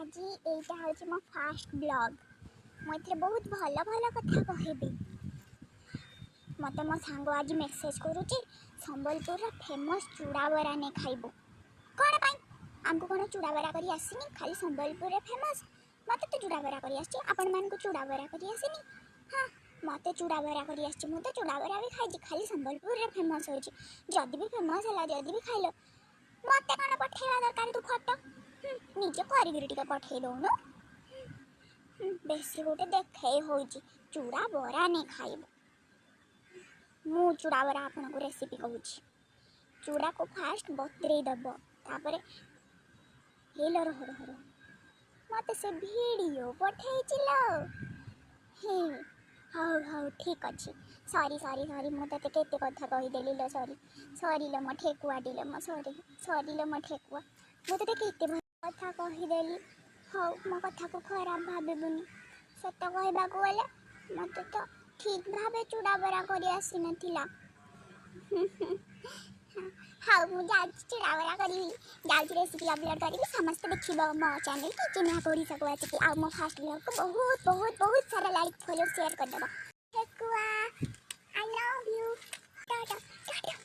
ଆଜି ଏଇଟା ହେଉଛି ମୋ ଫାଷ୍ଟ ବ୍ଲଗ୍। ମୁଁ ଏଥିରେ ବହୁତ ଭଲ ଭଲ କଥା କହିବି। ମୋତେ ମୋ ସାଙ୍ଗ ଆଜି ମେସେଜ୍ କରୁଛି, ସମ୍ବଲପୁରର ଫେମସ୍ ଚୂଡ଼ା ବରା ନେ ଖାଇବୁ। କ'ଣ ପାଇଁ? ଆମକୁ କ'ଣ ଚୂଡ଼ା ବରା କରି ଆସିନି? ଖାଲି ସମ୍ବଲପୁରରେ ଫେମସ୍? ମୋତେ ତ ଚୂଡ଼ା ବରା କରି ଆସିଛି। ଆପଣମାନଙ୍କୁ ଚୂଡ଼ା ବରା କରି ଆସିନି? ହଁ, ମୋତେ ଚୂଡ଼ା ବରା କରି ଆସିଛି। ମୁଁ ତ ଚୂଡ଼ା ବରା ବି ଖାଇଛି। ଖାଲି ସମ୍ବଲପୁରରେ ଫେମସ୍ ହେଉଛି? ଯଦି ବି ଫେମସ୍ ହେଲା, ଯଦି ବି ଖାଇଲ, ମୋତେ କ'ଣ ପଠେଇବା ଦରକାର ତୁ ଫଟୋ? ନିଜେ କରିକିରି ଟିକେ ପଠେଇ ଦଉନୁ। ବେଶୀ ଗୋଟେ ଦେଖେଇ ହେଉଛି, ଚୂଡ଼ା ବରା ନେଇ ଖାଇବୁ। ମୁଁ ଚୂଡ଼ା ବରା ଆପଣଙ୍କୁ ରେସିପି କହୁଛି। ଚୂଡ଼ାକୁ ଫାଷ୍ଟ ବତୁରେଇ ଦେବ, ତାପରେ ହେଇଲୋ, ରହ ରହ ରହ, ମୋତେ ସେ ଭିଡ଼ିଓ ପଠେଇଛି ଲୋ। ହେ, ହଉ ହଉ, ଠିକ୍ ଅଛି। ସରି ସରି ସରି, ମୁଁ ତୋତେ କେତେ କଥା କହିଦେଲି ଲୋ। ସରି ସରି ଲୋ ମୋ ଠେକୁଆଟି ଲୋ, ମୋ ସରି ସରି ଲୋ ମୋ ଠେକୁଆ, ମୁଁ ତୋତେ କେତେ ଭଲ କଥା କହିଦେଲି। ହଉ, ମୋ କଥାକୁ ଖରାପ ଭାବିବୁନି। ସତ କହିବାକୁ ଗଲେ ମୋତେ ତ ଠିକ୍ ଭାବେ ଚୂଡ଼ା ବରା କରି ଆସିନଥିଲା। ହଉ, ମୁଁ ଯାଉଛି ଚୂଡ଼ା ବରା କରିବି, ଯାଉଛି ରେସିପି ଅପଲୋଡ଼ କରିବି। ସମସ୍ତେ ଦେଖିବ ମୋ ଚ୍ୟାନେଲ୍ କିଚେନ୍ ଓଡ଼ିଶାକୁ ଆସିକି, ଆଉ ମୋ ଫାଷ୍ଟ ବ୍ଲଗ୍କୁ ବହୁତ ବହୁତ ବହୁତ ସାରା ଲାଇକ୍, ଫଲୋ, ସେୟାର କରିଦେବ। ଠେକୁଆ, I love you. Tata tata.